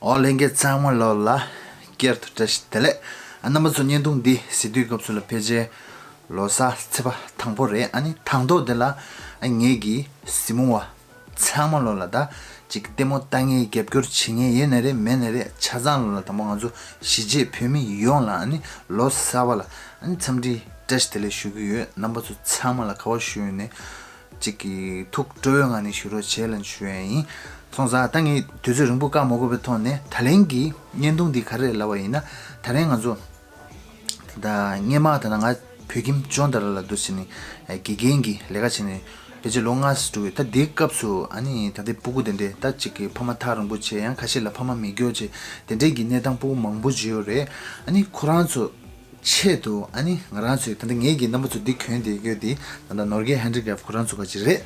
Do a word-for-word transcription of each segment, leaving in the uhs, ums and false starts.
ཨོ་ལྷན་རྒྱས་ཚང་མ་ལོ་ལ་བསྐྱར་དུ་བཀྲ་ཤིས་བདེ་ལེགས། ཨ་རྣམ་པ་ཚོ་བརྙན་ཐུང་འདི་གཟིགས་དུས་སྐབས་སུ་ལ་ཕལ་ཆེར་ལོ་གསར་ཚེས་པ་དང་པོ་རེད། ཨ་ནི་དང་ཐོག་དེ་ལ་ཨ་ངེད་ཀྱི་གཟིགས་མོ་བ་ཚང་མ་ལོ་ལ་ད་ཅིག་ལྟད་མོ་ལྟ་མཁན་རྒྱབ་སྐྱོར་བྱེད་མཁན་ཡོད་ན་རེད་མེད་ན་རེད། ཆ་ཚང་ལོ་ལ་དང་པོ་ང་ཚོ་གཞིས་བྱེས་བོད་མི་ཡོངས་ལ་ཨ་ནི་ལོ་གསར་པ་ལ་ཨ་ནི་འཚམས་འདྲི་བཀྲ་ཤིས་བདེ་ལེགས་ཞུ་གི་ཡོད། རྣམ་པ་ཚོ་ཚང་མ་ལ་ག་བ་ཞུ་ཡོད་ནས། ཅིག་གི་ཐུགས་སྤྲོ་བའི་ངང་ནས་བཞུགས་རོགས་བྱེད་ལབ་ཞུ་ཡ་ཡིན། སོང་ཙང་ད་ངས་དུས་ཚོད་རིང་པོ་བཀག་མ་དགོས་པའི་ཐོག་ནས་ད་ལན་གྱི་བརྙན་ཐུང་འདི་ག་རེ་ལབ་པ་ཡིན་ན། ད་ལན་ང་ཚོ་ད་སྔས་མ་ད་ང་བོད་ཁྱིམ་ཇོན་ཏཱ་ར་ལ་འདུག་ཟེར་ནས་དགེ་རྒན་གྱི་ལས་ཀ་བྱས་ནས་ཕལ་ཆེར་ལོ་ལྔ་ཙམ་འགྲོ་གི། ད་དེའི་སྐབས་སུ་ཨ་ནི་ད་ལྟའི་སྤུ་གུ་དེ་འདྲས་ད་ཅིག་གི་ཕ་མ་ཐག་རིང་པོ་བྱས། ཡང་ཁ་ཤས་ལ་ཕ་མ་མེད་རྒྱུ་བྱས། དེ་འདྲས་ཀྱི་གནས་སྟངས་སྤུ་གུ་མང་པོ་ཅིག་ཡོད་རེད། ཨ་ནི་ཁོ་རང་ཚོ་ཆེད་དུ་ཨ་ནི་ང་རང་ཚོའི་ད་ལྟ་ངེད་ཀྱི་རྣམ་པ་ཚོ་འདི་གྱོན་བསྡད་ཡོད་དེ་ད་ལྟ་ནོར་རྒྱས་ཧན་ཌི་ཀེབ་ཁོ་རང་ཚོ་ག་ཅིག་རེད།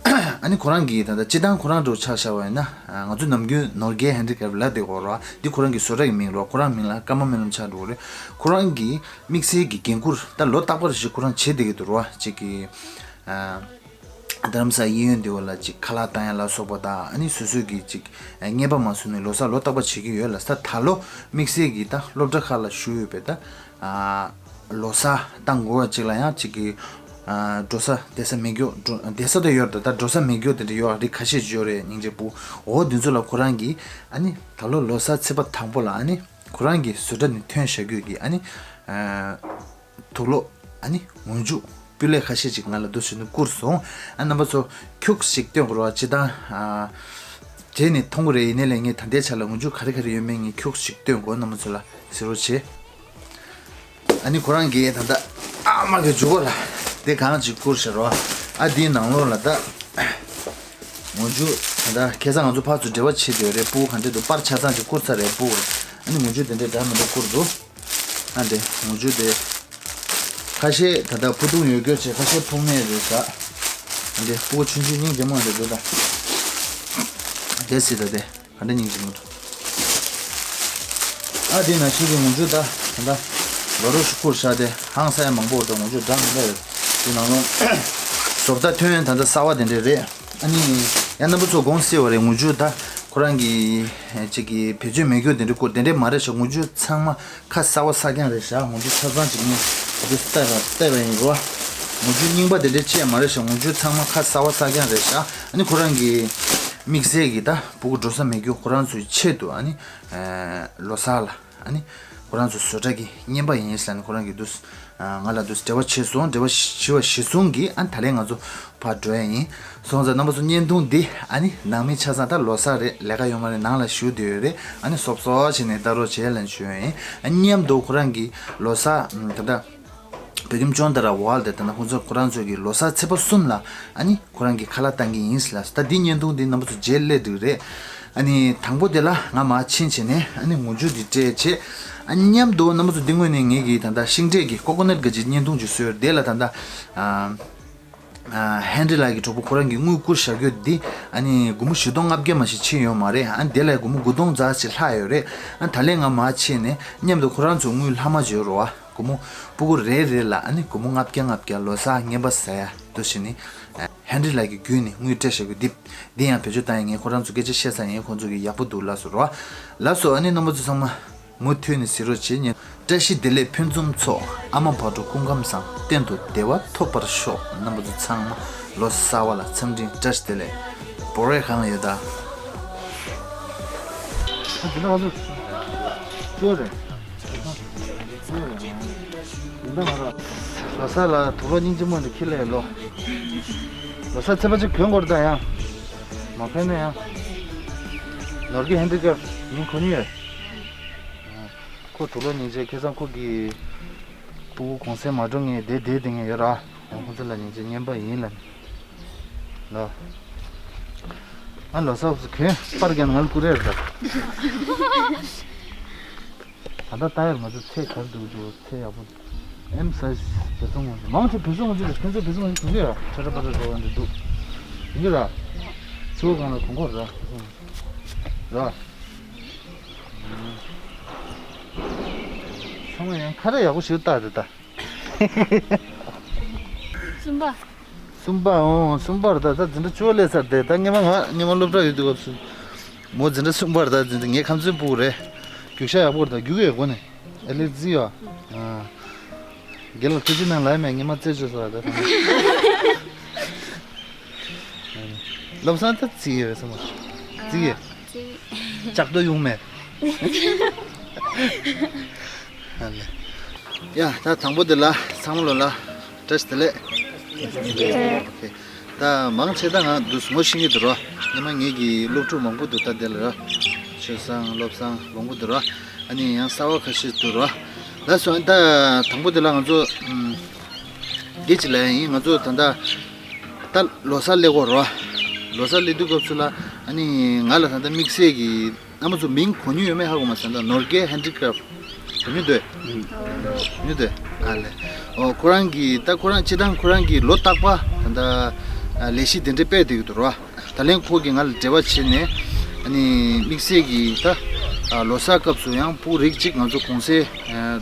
ཨ་ནི་ཁོ་རང་གིས་ད་ལྟ་སྤྱི་བཏང་ཁོ་རང་འགྲོ་ཆ་བཞག་པ་ཡིན་ན། ང་ཚོ་ནམ་རྒྱུན་ནོར་རྒྱས་ཧན་ཌི་ཀེབ་ལབ་བསྡད་ཡོད་རེད་བ། འདི་ཁོ་རང་གི་བཟོ་གྲྭ་གི་མིང་རེད་བ། ཁོ་རང་མིང་ལ་ཀརྨ་སྨོན་ལམ་ཆགས་འགྲོ་གི་རེད། ཁོ་རང་གིས་དམིགས་བསལ་གྱི་འགན་འཁུར་ད་ལོ་རྟག་པར་ཞིག་ཁོ་རང་བྱེད་བསྡད་ཀྱི་འདུག་རེད་བ། ཅིག་གི་ཨ། རྡ་རམ་ས་གཡས་གཡོན་དེ་བ་ལ་ཅིག་ཁ་ལག་བཏང་ཡ་ལ་སོགས་པ་དང་། ཨ་ནི་སོ་སོའི་གི་ཅིག་ཨ་བརྙན་པར་མ་བཟོས་ནས་ལོ་གསར་ལོ་རྟག་པར་བྱེད་ཀྱི་ཡོད་ལ། ད་ད་ལོ་དམིགས་བསལ་གྱི་ད་སློབ་གྲྭ་ཁག་ལ་ཞུགས་ཡོད་པའི་ད་ཨ་ལོ་གསར་བཏང་དགོས་པ་ཅིག་ལ་ཡང་ཅིག་གི་ཨ་འགྲོ་ས་བསྡད་ས་མེད་རྒྱུ། འགྲོ་བསྡད་ས་དེ་ཡོད་རེད། ད་འགྲོ་ས་མེད་རྒྱུ་དེ་འདྲ་ཡོད་རེད། ཁ་ཤས་ཅིག་ཡོད་རེད། སྙིང་རྗེ་པོ། འོ་དེ་ཚོ་ལ་ཁོ་རང་གིས་ཨ་ནི་ད་ལོ་ལོ་གསར་ཚེས་པ་དང་པོ་ལ་ཨ་ནི་ཁོ་རང་གི་བཟོ་གྲྭ་ནས་ཐོན་བཞག་རྒྱུ་གི་ཨ་ནི་ཨ། དུག་ལོག་ཨ་ནི་ངོས་འཛུགས་སྤུས་ལེགས་ཁ་ཤས་ཅིག་ང་ལ་འདུག་ཟེར་ནས་བསྐུར་སོང་། ཨ་རྣམ་པ་ཚོ་ཁྱུག་ཞིག་སྟོན་དགོས་རེད་བ། སྤྱིར་བཏང་ཨ་བྱས་ནས་མཐོང་གི་རེད། ཡིན་ནའི་ལས་ངས་ད་ལྟའི་ཆ་ལ་ངོས་འཛུགས་ག་རེ་ག་རེ་ཡོད་མེད་ངས་ཁྱུག་ཞིག་སྟོན་དགོས། རྣམ་པ་ཚོ་ལ་གཟིགས་རོགས་བྱེད། ཨ་ནི་ཁོ་རང་གིས་ད་ལྟ་ཨ་མ་གི་མཇུག་གུ་ལ་དེ་གང་ཅིག་བསྐུར་བཞག་རེད་བ། ཨ་དེའི་ནང་ལོགས་ལ་ད་ངོས་འཛུགས་ད་ལྟ་ཁ་སང་ང་ཚོ་ཕར་ཚུར་འབྲེལ་བ་བྱེད་བསྡད་ཡོད་རེད། སྤུ་གུ་ག་འདྲས་འདུག་པར་ཆ་ཚང་ཅིག་བསྐུར་ཚར་རེད། སྤུ་གུ་ཨ་ནི་ངོས་འཛུགས་དེ་འདྲས་འདྲ་མི་འདྲ་བསྐུར་འདུག་ཨ་འདྲས་ངོས་འཛུགས་དེ། ཁ་ཤས་ད་ལྟ་ཕུ་ཐུང་ཡོད་རྒྱུ་བྱས། ཁ་ཤས་ཕུ་མེད་རེད་ཤག་ཨ་འདྲས་སྤུ་གུ་ཆུང་ཆུང་སྙིང་རྗེ་མོ་འདྲ་འདུག་ད་དེ་སྲིད་ད་དེ་ག་འདྲ་སྙིང་རྗེ་མོ་འདུག་ཨ་དེ་ནང་བཞིན་གྱི་ངོས་འཛུགས་ད་ད་ལྟ་ལོ་རོ་ཞིག་བསྐུར་བཞག་དེ་ཧང་སང་ཡ་མང་པོ་འདུག་ངོས་འཛུགས་འདྲ་མི་འདྲ་ཡོད། དེ་ནང་ལོགས་བཟོ་ལྟ་ཐོན་ད་ལྟ་གསར་བ་དེ་འདྲས་རེད། ཨ་ནི་ཡང་རྣམ་པ་ཚོ་དགོངས་སེལ་བ་རེད། ངོས་འཛུགས་ད་ཁོ་རང་གི་ཅིག་གི་བེད་སྤྱོད་མེད་རྒྱུ་དེ་འདྲ་བསྐུར་དེ་འདྲས་མ་རེད་ཤག་ངོས་འཛུགས་ཚང་མ་ཁ་གསར་བ་གསར་རྐྱང་རེད་ཤག་ངོས་འཛུགས་ཆ་ཚང་ཅིག་ནི་འདི་བལྟས་པ་བལྟས་པ་ཡིན་རོ། ངོས་འཛུགས་རྙིང་པ་དེ་འདྲས་ཅིག་མ་རེད་ཤག་ངོས་འཛུགས་ཚང་མ་ཁ་གསར་བ་གསར་རྐྱང་རེད་ཤག་ཨ་ནི་ཁོ་རང་གི་དམིགས་བསལ་གྱི་ད་སྤུ་གུ་འགྲོ་ས་མེད་རྒྱུ་ཁོ་རང་ཚོའི་ཆེད་དུ་ཨ་ནི་ལོ་གསར་ལ། ཨ་ནི་ཁོ་རང་ཚོ་བཟོ་གྲྭ་གི་བརྙན་པ་ཡིན་ཟེར་ནས་ཁོ་རང་གིས་འདུག་ང་ལ་འདུག་འབྲེལ་བ་བྱས་སོང་། འབྲེལ་བ་ཞུ་བ་གཞི་བཟུང་གིས་ཨ་ནི་ད་ལན་ང་ཚོ་ཕར་འགྲོ་ཡ་ཡིན། སོང་ཙང་རྣམ་པ་ཚོ་བརྙན་ཐུང་འདི་ཨ་ནི་ནང་མི་ཆ་ཚང་ད་ལོ་གསར་རེད། ལས་ཀ་ཡོད་མ་རེད། ནང་ལ་བཞུགས་བསྡད་ཡོད་རེད། ཨ་ནི་སོབ་སོབ་བྱས་ནས་ལྟ་རོགས་བྱས་ལབ་ཞུ་ཡ་ཡིན། ཨ་མཉམ་དུ་ཁོ་རང་གི་ལོ་གསར་ད་ལྟ་བོད་ཁྱིམ་ཅོན་ཏ་ར་ཝརལ་ཌི་དེ་ད་ལྟ་ཁོང་ཚོ་ཁོ་རང་ཚོ་གི་ལོ་གསར་ཚེས་པ་གསུམ་ལ་ཨ་ནི་ཁོ་རང་གི་ཁ་ལག་བཏང་གི་ཡིན་ལ། ད་འདི་བརྙན་ཐུང་འདི་རྣམ་པ་ཚོ་རྗེས་སླེབས་འགྲིག་རེད། ཨ་ནི་དང་པོ་དེ་ལ་ང་མར་ཕྱིན་བྱས་ནས་ཨ་ནི་ངོ་བཅུ་འདི་སྤྲད་བྱས། ཨ་མཉམ་དུ་རྣམ་པ་ཚོ་འདི་སྔོན་ནས་ངེད་ཀྱི་ད་ལྟ་ཤིང་འབྲས་ཀྱི་ཀོ་ཀོ་ནཊ་ག་ཅིག་བརྙན་ཐུང་ཅིག་བཟོས་ཡོད། དེ་ལ་ད་ལྟ་ཨ་ཨ་ཧན་རི་ལགས་ཀྱི་གྲོགས་པོ་ཁོ་རང་གིས་དངུལ་བསྐུར་བཞག་རྒྱུ་འདི་ཨ་ནི་སྒོར་མོ་བཞི་སྟོང་ལྔ་བརྒྱ་མ་ཞིག་ཕྱིན་ཡོད་མ་རེད། ཨ་ནི་དེ་ལ་སྒོར་མོ་དགུ་སྟོང་ཙམ་ཞིག་ལྷག་ཡོད་རེད། ཨ་ད་ལན་ང་མར་ཕྱིན་ནས་མཉམ་དུ་ཁོ་རང་ཚོ་དངུལ་ལྷག་མ་བརྗེ་རོགས་ཨ། སྒོར་མོ་སྤུ་གུ་རེ་རེ་ལ་ཨ་ནི་སྒོར་མོ་ལྔ་བརྒྱ་ལྔ་བརྒྱ་ལོ་གསར་བརྙན་པར་ཟ་ཡ་འདུག་བྱས་ནས་ཨ་ཧན་རི་ལགས་ཀྱི་བརྒྱུད་ནས་དངུལ་སྤྲད་བཞག་རྒྱུ་འདི་འདི་ཡང་བེད་སྤྱོད་བཏང་ཡ། ངས་ཁོ་རང་ཚོ་སྐད་ཆ་བཤད་ཚར་ཡིན། ཁོང་ཚོ་གི་ཡག་པོ་འདུག་ལབ་སོང་རོ། ལགས་སོ། ཨ་ནི་རྣམ་པ་ཚོ་ཚང་མ་མུ་མཐུད་ནས་གཟིགས་རོགས་བྱེད། ཉན། བཀྲ་ཤིས་བདེ་ལེགས་ཕུན་སུམ་ཚོགས། ཨ་མ་བག་དྲོ་སྐུ་ཁམས་བཟང་། གཏན་དུ་བདེ་བ་ཐོབ་པར་ཤོག་རྣམ་པ་ཚོ་ཚང་མ་ལོ་གསར་པ་ལ་འཚམས་འདྲི་བཀྲ་ཤིས་བདེ་ལེགས། བོ་རེ་གང་ཡོད་ད། ཨ་འདི་ན་ང་ཚོ་ཅོ་རེད། ལོ་གསར་ལ་དུག་ལོག་སྙིང་རྗེ་མོ་འདི་ཁྱེར་ལ་ཡོད་ལོ། ལོ་གསར་ཚེས་པ་གཅིག་གྱོན་དགོས་རེད་ད། ཡང་མ་གྱོན་ན་ཡང་ནོར་གྱི་ཧན་ཌི་ཀེབ་ཡིན་གོ་ནི་ཡོད། ཁོ་དུག་ལོག་སྙིང་རྗེ། ཁ་སང་ཁོ་གི་སྤུ་གུ་གུང་སེང་མ་འགྲོ་ངས་བསྡད་བསྡད་བསྡད་མཁན་ཡོད་ར། ཁོ་ཚོ་ལ་སྙིང་རྗེ་བརྙན་པ་ཡིན་ལབ་ནས་ལོ། ཨ་ལོ་གསར་གྱོན་པར་རྒྱག་ན་ང་ལ་བསྐུར་རེད་ད། ད་ལྟ་ལྟ་ཡར་ང་ཚོ་ཚེས་ག་རེ་འདུག་འདུག་ཚེས་ཡག་པོ། ཨེམ་སའི་ཛི་བེ་ཚོང་ངོ་མང་ཆེ་བེ་ཚོང་ངོ་ཚོ་རེད། ཁྱོད་ཚོ་བེ་ཚོང་ངོ་ཚོ་འདུག་ཡ། ཁྲ་ཁྲ་པ་ཁྲ་འགྲོ་བ་འདི་འདུག་ཡིན་གྱི་ར། ཚུར་གང་ལ་གོང་གོ་ར་བེ་ཚོང་ངོ་ཚོ་ར། ཚང་མ་ཡང་ཁ་རས་ཡག་པོ་ཞིག་བཏགས་རེད་ད། གསུམ་པ། གསུམ་པ། འོང་གསུམ་པར་ད་ད་འཛིན་གྲྭ་བཅུ་པ་སླེབས་ཚར་ཏེ། ད་སྔོན་མ་ང་སྔོན་མ་སློབ་གྲྭ་ཡོད་དུས་སྐབས་སུ་ མོ་འཛིན་གྲྭ་གསུམ་པར་ད་འཛིན་ངའི་ཁམས་ཚན་སྤུ་རེད། རྒྱུགས་ཤ་ཡག་པོ་རེད། ད་རྒྱུགས་ཡོད་གོ་ནས་ཨེ་ལེ་རྫི་ཡོད། ཨ། རྒན་ལགས་ཐུགས་རྗེ་གནང་ལ་མེད་ངས་མ་རྩད་གཅོད་སོང་ད། བློ་བཟང་ད་རྫི་ཡོད་སོང་། རྫི་ཡོད། ལྕགས་རྡོ་ཡོང་མེད། ཡ་ད་དང་པོ་དེ་ལ་ཚང་མ་ལོ་ལ་བཀྲ་ཤིས་བདེ་ལེགས། ད་མང་ཆེ་ད་ང་འདུག་ངོ་ཤེས་ཀྱི་འདུག་རོ། སྔོན་མ་ངེད་ཀྱི་སློབ་ཕྲུག་མང་པོ་འདུག་ད་དེ་ལ་རོ། ཆོས་བཟང་སློབ་བཟང་མང་པོ་འདུག་རོ། ཨ་ནི་ཡང་གསར་བ་ཁ་ཤས་འདུག་རོ། ལགས་སོ། ད་དང་པོ་དེ་ལ་ང་ཚོ་ཨམ། འདི་ཅི་ལ་ཡིན། ང་ཚོ་ད་ལྟ་ད་ལོ་གསར་སླེབས་གོ་རོ། ལོ་གསར་སླེབས་དུས་སྐབས་སུ་ལ་ཨ་ནི་ང་ལ་ད་ལྟ་དམིགས་བསལ་གྱི་རྣམ་པ་ཚོ་མིང་གོ་མྱོང་ཡོད་མེད་ཧ་གོ་མ་སོང་། ད་ནོར་རྒྱས་ཧན་ཌི་ཀ་རབ་གོ་མྱོང་འདུག་མྱོང་འདུག་ཨ་ལེ། ཨོ་ཁོ་རང་གིས་ད་ཁོ་རང་སྤྱི་བཏང་ཁོ་རང་གིས་ལོ་རྟག་པ་ད་ལྟ་ལས་གཞི་དེ་འདྲ་སྤེལ་བསྡད་ཀྱི་འདུག་རོ། ད་ལན་ཁོ་གིས་ང་ལ་འབྲེལ་བ་བྱས་ནས་ཨ་ནི་དམིགས་བསལ་གྱིས་ད་ལོ་གསར་སྐབས་སུ་ཡང་སྤུ་རིགས་གཅིག་ང་ཚོ་གུང་སེང་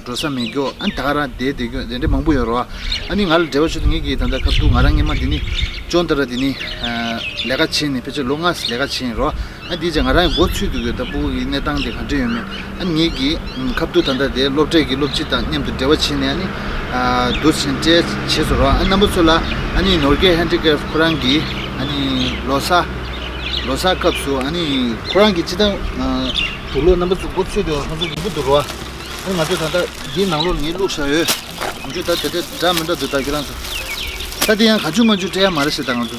འགྲོ་ས་མེད་རྒྱུ་ཨ་ནི་ད་ག་རང་བསྡད་བསྡད་རྒྱུ་དེ་འདྲ་མང་པོ་ཡོད་རོ། ཨ་ནི་ང་ལ་འབྲེལ་བ་བྱས་ཏེ་ངེད་ཀྱིས་ད་ལྟ་ཁ་ཐུག་ང་རང་སྔོན་མ་འདི་ནི་ཅོན་ཏ་ར་འདི་ནི་ལས་ཀ་བྱས་ནས་ཕལ་ཆེར་ལོ་ལྔ་ལས་ཀ་བྱས་ཡིན་རོ། ཨ་འདི་ཅག་ང་རང་ཡང་མགོ་ཚོད་འདུག་ཡོད། ད་སྤུ་གུ་གི་གནས་སྟངས་དེ་ག་འདྲ་ཡོད་མེད་ཨ་ནི་ངེད་ཀྱིས་ཁ་ཐུག་ད་ལྟ་དེ་སློབ་གྲྭའི་གི་སློབ་སྤྱི་དང་མཉམ་དུ་འབྲེལ་བ་བྱས་ནས་ཨ་ནི་འདུག་སེ་སྤྲད་བྱས་སོང་རོ། ཨ་རྣམ་པ་ཚོ་ལ་ཨ་ནི་ནོར་རྒྱས་ཧན་ཌི་ཀ་རབ་ཁོ་རང་གིས་ཨ་ནི་ལོ་གསར་ལོ་གསར་སྐབས་སུ་ཨ་ནི་ཁོ་རང་གིས་སྤྱི་བཏང་དུག་ལོག་རྣམ་པ་ཚོ་མགོ་ཚོད་འདུག་ཁོང་ཚོ་ཡིན་པ་འདུག་རོ། ཨ་ནི་ང་ཚོ་ད་ལྟ་འདིའི་ནང་ལོགས་ངས་བླུགས་བཞག་ཡོད། ང་ཚོ་ད་དེ་འདྲ་འདྲ་མི་འདྲ་འདུག་ད་ཁྱོད་རང་ཚོ་ད་དེ་ཡང་ག་ཅུ་མ་ཅུ་སྤྲད་ཡ་མ་རེད་ཟེར། ད་ང་ཚོ་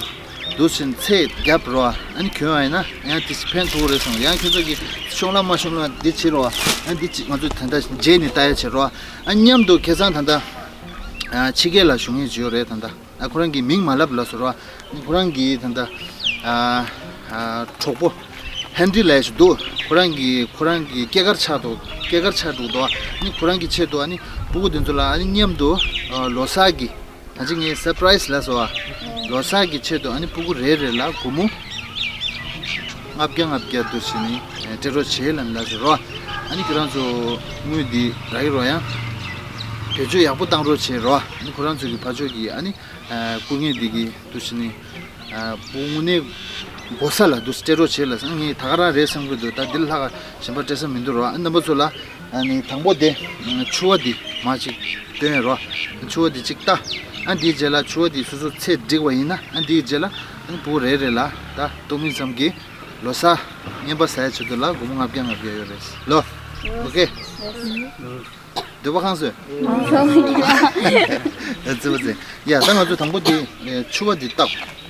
འདུག་སེ་ཚད་རྒྱབ་རོ། ཨ་ནི་གྱོན་བ་ཡིན་ན་ཡང་དེ་ཕན་ཐོགས་རེད་བསམ། ཡང་ཁྱོད་ཚོ་གིས་ཤོང་ལ་མ་ཤོང་ལ་འདི་བྱེད་རོ། ཨ་ནི་འདི་ཅི་ང་ཚོ་ད་ལྟ་རྗེས་ནས་ལྟ་ཡ་བྱེད་རོ། ཨ་ནི་མཉམ་དུ་ཁ་སང་ད་ལྟ་ཕྱི་རྒྱལ་ལ་བཞུགས་མཁན་ཅིག་ཡོད་རེད། ད་ལྟ་ཨ་ཁོ་རང་གི་མིང་མ་ལབ་ལབ་སོང་རོ། ཨ་ནི་ཁོ་རང་གི་ད་ལྟ་གྲོགས་པོ་ཧན་རི་ལབ་ཞིག་འདུག་ཁོ་རང་གི་ཁོ་རང་གི་སྐྱེས་སྐར་ཆགས་འདུག་སྐྱེས་སྐར་ཆགས་འདུག་དོ། ཨ་ནི་ཁོ་རང་གི་ཆེད་དུ་ཨ་ནི་སྤུ་གུ་དེ་ཚོ་ལ་ཨ་ནི་མཉམ་དུ་ལོ་གསར་གྱི་ད་ཅི་ངས་སར་པ་རའི་སི་ལབ་སོང་བ། ལོ་གསར་གྱི་ཆེད་དུ་ཨ་ནི་སྤུ་གུ་རེ་རེ་ལ་སྒོར་མོ་ལྔ་བརྒྱ་ལྔ་བརྒྱ་འདུག་སེ་ནི་སྤྲད་རོགས་བྱེད་ལབ་ལབ་སོང་རོ། ཨ་ནི་ཁྱེད་རང་ཚོ་དངུལ་འདི་རག་གི་རོགས། ཡང་བེད་སྤྱོད་ཡག་པོ་བཏང་རོགས་བྱེད་རོགས། ཨ་ནི་ཁོ་རང་ཚོ་གི་ཕར་ཕྱོགས་ཀྱི་ཨ་ནི་སྐུ་ངལ་འདི་གི་འདུག་སེ་ནི་སྤུ་གུ་དངོས་གནས་དགོས་ས་ལ་འདུག་སྤྲད་རོགས་བྱེད་ལབ་སོང་། ངས་ད་ག་རང་རེད་བསམ་གྱི་འདུག་ད་འདི་ལ་ལྷག་ག་གཞན་པ་སྤྲད་ས་མི་འདུག་རོ། ཨ་རྣམ་པ་ཚོ་ལ་ཨ་ནི་དང་པོ་དེ་ཕྱུ་པ་འདི་མར་ཅིག་སྟོན་རོགས། ཕྱུ་པ་འདི་ཅིག་ལྟ། ཨ་འདིའི་རྗེས་ལ་ཕྱུ་པ་འདི་སོ་སོ་ཚད་འགྲིག་པ་ཡིན་ན་ཨ་འདིའི་རྗེས་ལ་ཨ་ནི་སྤུ་གུ་རེ་རེ་ལ་ད་སྟོང་མིན་ཙམ་གྱི་ལོ་གསར་རྔན་པ་ཟ་ཡ་ཆེད་དུ་ལ་སྒོར་མོ་ལྔ་བརྒྱ་ལྔ་བརྒྱ་ཡོད་རེད་ལོ། ཨོ་ཀེ། འདོད་པ་ཁེངས་སོང་། ཨ་ཙི་པ་ཙི། ཡ་ད་ང་ཚོ་དང་པོ་འདི་ཕྱུ་པ་འདི་བཏགས།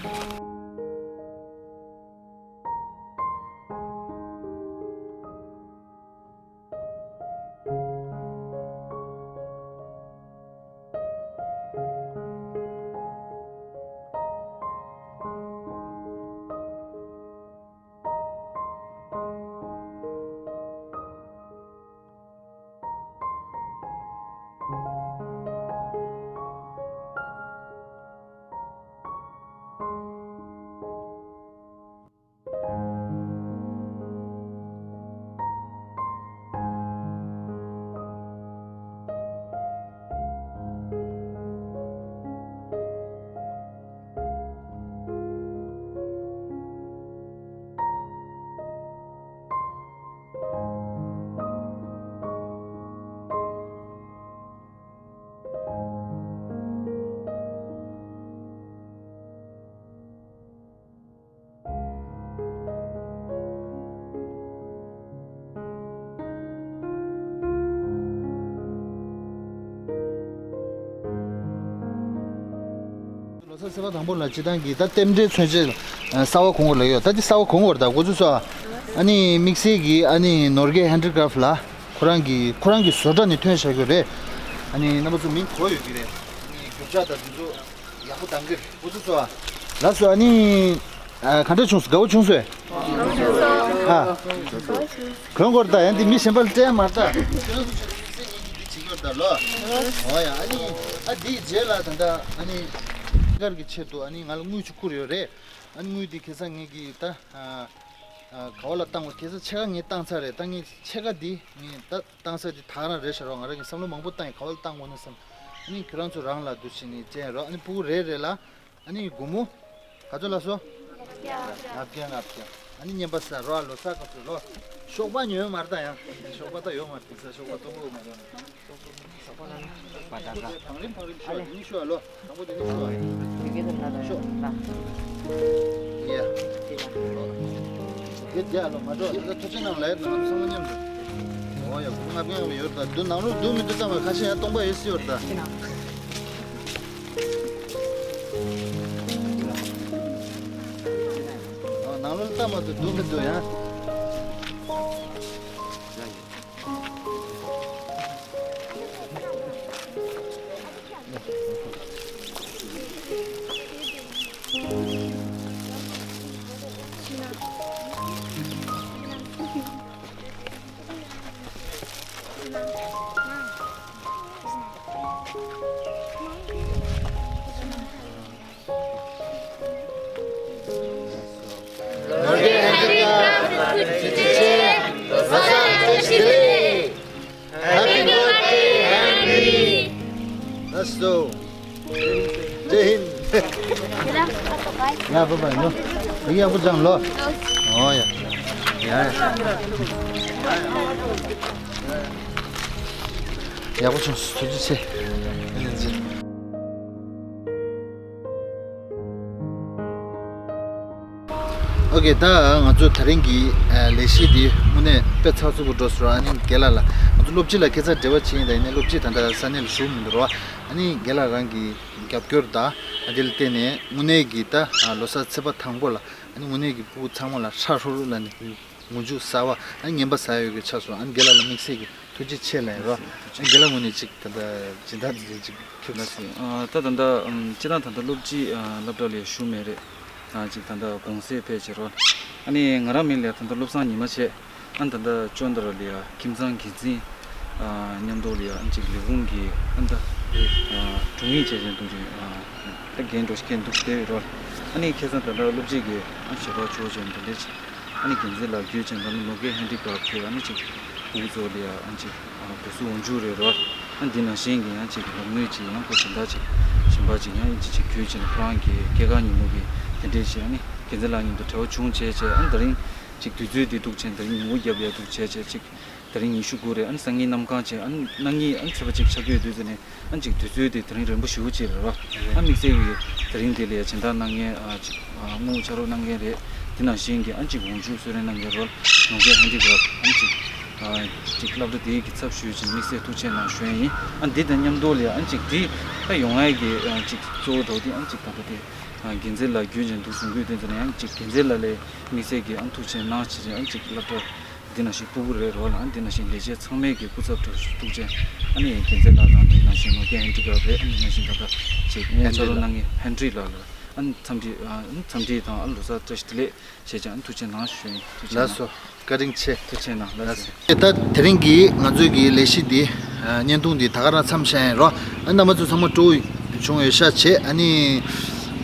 ལོ་གསར་ཚེས་པ་དང་པོ་ལ་སྤྱི་བཏང་གི་ད་རྟེན་འབྲེལ་མཚོན་བྱེད་གསར་པ་གོན་དགོས་ལབ་ཡོད། ད་འདི་གསར་པ་གོན་དགོས་རེད། ད་འགོ་ཚུགས་སོ། ཨ་ནི་དམིགས་བསལ་གྱི་ཨ་ནི་ནོར་རྒྱས་ཧན་ཌི་ཀ་རབ་ལ་ཁོ་རང་གི་ཁོ་རང་གི་བཟོ་གྲྭ་ནས་ཐོན་བཞག་གི་རེད། ཨ་ནི་རྣམ་པ་ཚོ་མིང་གོ་ཡོད་ཀྱི་རེད། ཨ་ནི་རྒྱུ་ཆ་དང་དེ་ཚོ་ཡག་པོ་འདང་གི་རེད། འགོ་ཚུགས་སོ། ལགས་སོ། ཨ་ནི་ཨ་ག་འདྲ་བྱུང་སོང་། དགའ་བོ་བྱུང་སོང་། ཨ་གོན་དགོས་རེད། ད་ཡང་འདི་མི་གཞན་པ་ལ་སྤྲད་ཡ་མ་རེད་ད། ཁྱོད་རང་ཚོ་ཆེད་དུ་དམིགས་བསལ་ངེད་ཀྱིས་འདི་བྱེད་ཀྱི་ཡོད་རེད་ད་ལོ། འོ་ཡ། ཨ་ནི་ཨ་འདིའི་རྗེས་ལ་ད་ལྟ་ཨ་ནི་སྐར་གྱི་ཆེད་དུ་ཨ་ནི་ང་ལ་དངུལ་ཅིག་བསྐུར་ཡོད་རེད། ཨ་ནི་དངུལ་འདི་ཁ་སང་ངེད་ཀྱིས་ད་ཨ་ཨ་ག་བ་ལ་བཏང་བ། ཁ་སང་ཕྱེད་ཀ་ངས་བཏང་ཚར་རེད། ད་ངས་ཕྱེད་ཀ་འདི་ངས་ད་བཏང་ས་འདི་ད་ག་རང་རེད་ཤག་རོ། ང་རང་གིས་བསམ་བློ་མང་པོ་བཏང་ཡིན། ག་བ་ལ་བཏང་དགོས་ན་བསམ། ཨ་ནི་ཁྱོད་རང་ཚོ་རང་ལ་འདུག་སེ་ནི་སྤྲད་རོགས། ཨ་ནི་སྤུ་གུ་རེ་རེ་ལ་ཨ་ནི་སྒོར་མོ་ག་ཚོད་ལབ་སོང་། ལྔ་བརྒྱ་ལྔ་བརྒྱ། ཨ་ནི་བསྙེན་པ་ཟ་རོ། ལོ་གསར་སྐབས་སུ་ལོ། ཞོགས་པ་ཉོས་མ་རེད་ད་ཡང་། ཞོགས་པ་ད་ཡོད་མ་རེད། དེང་སང་ཞོགས་པ་གཏོང་གི་མ་རེད། བང་རིམ་བང་རིམ་ཤོག་དེ་ནི་ཤོག་ལོ། དང་པོ་དེ་ནི་ཤོག་ཤོག་ཡ། དེ་རྒྱ་ལོ་མ་འགྲོ། ད་ལྟ་ཐུགས་རྗེ་གནང་ལ་ཡར་ནང་སོང་མཉམ་དུ། འོ་ཡ། སྐུ་ལྔ་བརྒྱ་ཡོད་ད། འདུ་ནང་ལོགས་འདུ་མི་འདུ་ཙམ་པ་ཁ་ཤས་ཡང་སྟོང་པ་ཡོད་སྲིད་ཡོད་ད། ཨ། ནང་ལོགས་ལྟ་མ་འདུག་འདུག་མི་འདུག་ཡང་། Happy birthday, Henry. That's so. Jai Hind. ཡ། བུ་བ་ནོ། ཡ། བུ་ཅང་ལོ། ཨོ་ཡ། ཡ་ཡ། ཡག་པོ་བྱུང་། ཐུགས་རྗེ་ཆེ། ཨོ་ཁེ། ད་ང་ཚོ་དེ་རིང་གི་ཨ་ལས་གཞི་འདི་དངོས་གནས་དཔེ་ཚགས་ཚུད་པོ་འགྲོ་སོང་ར། ཨ་ནི་རྒན་ལགས་ལ་ང་ཚོ་སློབ་སྤྱི་ལ་ཁ་སང་འབྲེལ་བ་བྱས་ཡིན། ད་ཡིན་ནའི་སློབ་སྤྱི་ད་ལྟ་ས་གནས་ལ་བཞུགས་མི་འདུག་ར། ཨ་ནི་རྒན་ལགས་རང་གི་རྒྱབ་སྐྱོར་དང་། ཨ་དེ་ལ་བརྟེན་ནས་དངོས་གནས་ཀྱི་ད་ལོ་གསར་ཚེས་པ་དང་པོ་ལ་ཨ་ནི་དངོས་གནས་ཀྱི་ཕྲུ་གུ་ཚང་མ་ལ་ཧྲ་ཧྲོ་རུ་ལ་ནི་ངོ་མཇུག་གསར་པ་ཨ་ནི་བསྙེན་པ་ཟ་ཡ་ཡོད་ཀྱི་ཆགས་སོང་། ཨ་ནི་རྒན་ལགས་ལ་དམིགས་བསལ་གྱི་ཐུགས་རྗེ་ཆེ་ལབ་ཡིན་རོ། ཨ་ནི་རྒན་ལགས་ངོས་ནས་ཅིག་ད་ལྟ་སྦྱིན་བདག་འདི་ཅིག་ཁྱོད་ལ་ཟེར། ཨ། ད་ད་ལྟ་ཨམ་སྤྱིར་བཏང་ད་ལྟ་སློབ་སྤྱི་ཨ་སློབ་གྲྭ་ལ་ཞུགས་མེད་རེད། ཨ་ཅིག་ད་ལྟ་གུང་སེང་ཕེབས་བྱས་རོ། ཨ་ནི་ང་རང་མིང་ལ་ད་ལྟ་བློ་བཟང་ཉི་མ་བྱས། ཨ་ནི་ད་ལྟ་ཅོན་ཏ་ར་ལ་ཡ་ཁྱིམ་ཚང་འགན་འཛིན་ཨ་མཉམ་དུ་ལ་ཡ་ཨ་ཅིག་ལས་ཁུངས་ཀྱི་ཨ་ད་ཨ་དྲུང་ཡིག་བྱས་བྱས་འདུག་ཅིག་ཨ་ད་འགན་འགྲོ་ཤེས་མཁན་འདུག་བསྡད་ཡོད་རོ། ཨ་ནི་ཁ་སང་ད་ལྟ་སློབ་སྤྱི་གིས་ཨ་ཞལ་པར་འབྱོར་བྱས་འདི་འདྲ་ཅིག་ཨ་ནི་འགན་འཛིན་ལགས་བརྒྱུད་བྱས་ད་ནི་ནུབ་ཁའི་ཧན་ཌི་ཀ་རབ་ཁྱེད་ཨ་ནི་ཅིག་ཕྲུ་གུ་ཚོ་ལ་ཡ་ཨ་ཅིག་ཨ་བུ་སུ་འོང་རྒྱུ་རེད་རོ། ཨ་འདི་ནང་བཞིན་གྱི་ཡང་ཅིག་ལམ་ངོས་ཅིག་ཡང་ཁོ་གཞན་དག་ཅིག་གཞན་པ་ཅིག་ཡང་ཨིན་ཅི་ཅིག་བརྒྱུད་བྱས་ནས་ཁོ་རང་གི་སྐྱེས་སྐར་ཉིན་མོ་གི་དེ་འདྲས་ཅིག་ཨ་ནི་འགན་འཛིན་ལགས་མཉམ་དུ་འབྲེལ་བ་བྱུང་བྱས་བྱས་ཨ་ནི་ད་རིང་ཅིག་དུས་ཚོད་འདི་འདུག་བྱས་ད་རིང་ཉིན་མོ་རྒྱབ་ཡ་འདུག་བྱས་བྱས་ཅིག་ད་རིང་ཉི་ཤུ་དགུ་རེད། ཨ་ནི་སང་ཉིན་གནམ་གང་བྱས་ཨ་ནི་གནངས་ཉིན་ཨ་ནི་ཚེས་པ་གཅིག་ཆགས་ཀྱི་ཡོད་དུས་ཙ་ནས་ཨ་ནི་ཅིག་དུས་ཚོད་དེ་དེ་རིང་རན་པོ་ཞེ་པོ་ཅིག་རེད་བ། ཨ་དམིགས་བསལ་གྱི་དེ་རིང་དེ་ལ་ཡ་སྦྱིན་བདག་གནང་མཁན་ཨ་ཅིག་ཨ་དངུལ་ཕྱག་རོགས་གནང་མཁན་རེད། དེ་ནང་བཞིན་གྱི་ཨ་ཅིག་འོང་ཆུ་གསོལ་རས་གནང་མཁན་རོལ་ནང་གའི་ཧན་ཏི་རོལ་ཨ་ཅིག་ཨ་ཅིག་སློབ་གྲྭ་དེའི་གི་ཚབ་ཞུས་ཅིག་དམིགས་བསལ་ཐུགས་རྗེ་གནང་ཞུ་ཡ་ཡིན། ཨ་འདི་དང་མཉམ་དུ་ལ་ཡ་ཨ་ཅིག་དེ་ད་ཡོང་ཡ་གི་ཨ་ཅིག་གཙོ་བོ་འདྲ་བོ་དེ་ཨ་ཅིག་ད་ལྟ་དེ་ཨ་འགན་འཛིན་ལགས་བརྒྱུད་ཅིག་འདུག་གསུང་གི་ཡོད། དེ་ཚོ་ནས་ཡང་ཅིག་འགན་འཛིན་ལགས་ལ་དམིགས་བསལ་གྱི་ཨ་ཐུགས་རྗེ་གནང་བྱས་ཅིག་ཨ་ཅིག་སློབ་གྲྭ། འདི་ནང་བཞིན་ཕྲུ་གུ་རེད་རོགས་ལ་འདི་ནང་བཞིན་ལས་བྱེད་ཚང་མས་ཀྱི་སྐུ་ཚབ་ཐུགས་རྗེ་ཆེ། ཨ་ནི་འགན་འཛིན་ལགས་དང་འདི་ནང་བཞིན་ནོར་རྒྱས་ཧན་ཏི་ཀ་རེད། ཨ་ནི་ནང་བཞིན་ད་ལྟ་ཅིག་ངའི་ཕྱག་རོགས་གནང་མཁན་ཧན་ཏྲི་ལགས་ལ་ཨ་ནི་འཚམས་འདྲི་ཨ་ནི་འཚམས་འདྲི་དང་ཨ་ལོ་གསར་བཀྲ་ཤིས་བདེ་ལེགས་ཞེས་ཀྱང་ཐུགས་རྗེ་གནང་ཞུ་ཡིན། ཐུགས་རྗེ་ལགས་གནང་། སོ། བཀའ་དྲིན་ཆེ། ཐུགས་རྗེ་གནང་། ལགས་སོ། ད་དེ་རིང་གི་ང་ཚོའི་གི་ལས་གཞི་འདི་ཨ་བརྙན་ཐུང་འདི་ད་ག་རང་མཚམས་བཞག་ཡིན་རོགས། ཨ་རྣམ་པ་ཚོ་ཚང་མ་སྤྲོ་བོ་བྱུང་ཡོད་ཤག་བྱས། ཨ་ནི་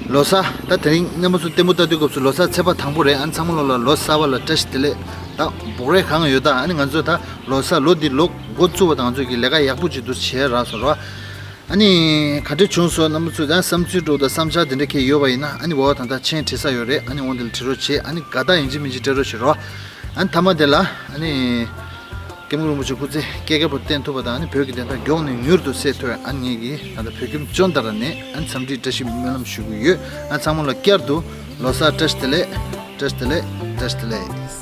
ལོ་གསར་ད་དེ་རིང་རྣམ་པ་ཚོ་ལྟད་མོ་ལྟ་དུས་སྐབས་སུ་ལོ་གསར་ཚེས་པ་དང་པོ་རེད། ཨ་ནི་ཚང་མ་ལོ་ལ་ལོ་གསར་པ་ལ་བཀྲ་ཤིས་བདེ་ལེགས། ད་འབོག་རེ་གང་ཡོད་ད། ཨ་ནི་ང་ཚོ་ད་ལོ་གསར་ལོ་འདི་ལོ་འགོ་བཙུགས་པ་དང་ང་ཚོ་གི་ལས་ཀ་ཡག་པོ་ཅིག་འདུག་བྱས་རག་སོང་རོགས། ཨ་ནི་ག་འདྲ་བྱུང་སོང་རྣམ་པ་ཚོ་ད་བསམ་ཚུལ་འདྲ་བོ་དང་བསམ་འཆར་དེ་འདྲ་གས་ཡོད་པ་ཡིན་ན་ཨ་ནི་འོག་ད་ལྟ་མཆན་བྲིས་ས་ཡོད་རེད། ཨ་ནི་འོག་འདི་ལ་བྲིས་རོགས་བྱེད། ཨ་ནི་དགའ་རྟགས་ཡིན་གཅིག་མིན་གཅིག་སྤྲད་རོགས་བྱེད་རོགས། ཨ་ནི་མཐའ་མ་དེ་ལ་ཨ་ནི་སྐྱབས་མགོན་རིན་པོ་ཆེ་སྐུ་ཚེ་བསྐལ་བརྒྱ་བར་དུ་བརྟན་ཐུབ་པ་དང་ཨ་ནི་བོད་ཀྱི་བདེན་མཐའ་མགྱོགས་ནས་མྱུར་དུ་གསལ་ཐུབ། ཨ་ནི་ངེད་ཀྱིས་ད་ལྟ་བོད་ཁྱིམ་ཅོན་ཏ་ར་ནས་ཨ་ནི་འཚམས་འདྲིའི་བཀྲ་ཤིས་སྨོན་ལམ་ཞུ་གི་ཡོད། ཨ་ཚང་མ་ལ་བསྐྱར་དུ་ལོ་གསར་བཀྲ་ཤིས་བདེ་ལེགས། བཀྲ་ཤིས་བདེ་ལེགས། བཀྲ་ཤིས་བདེ་ལེགས།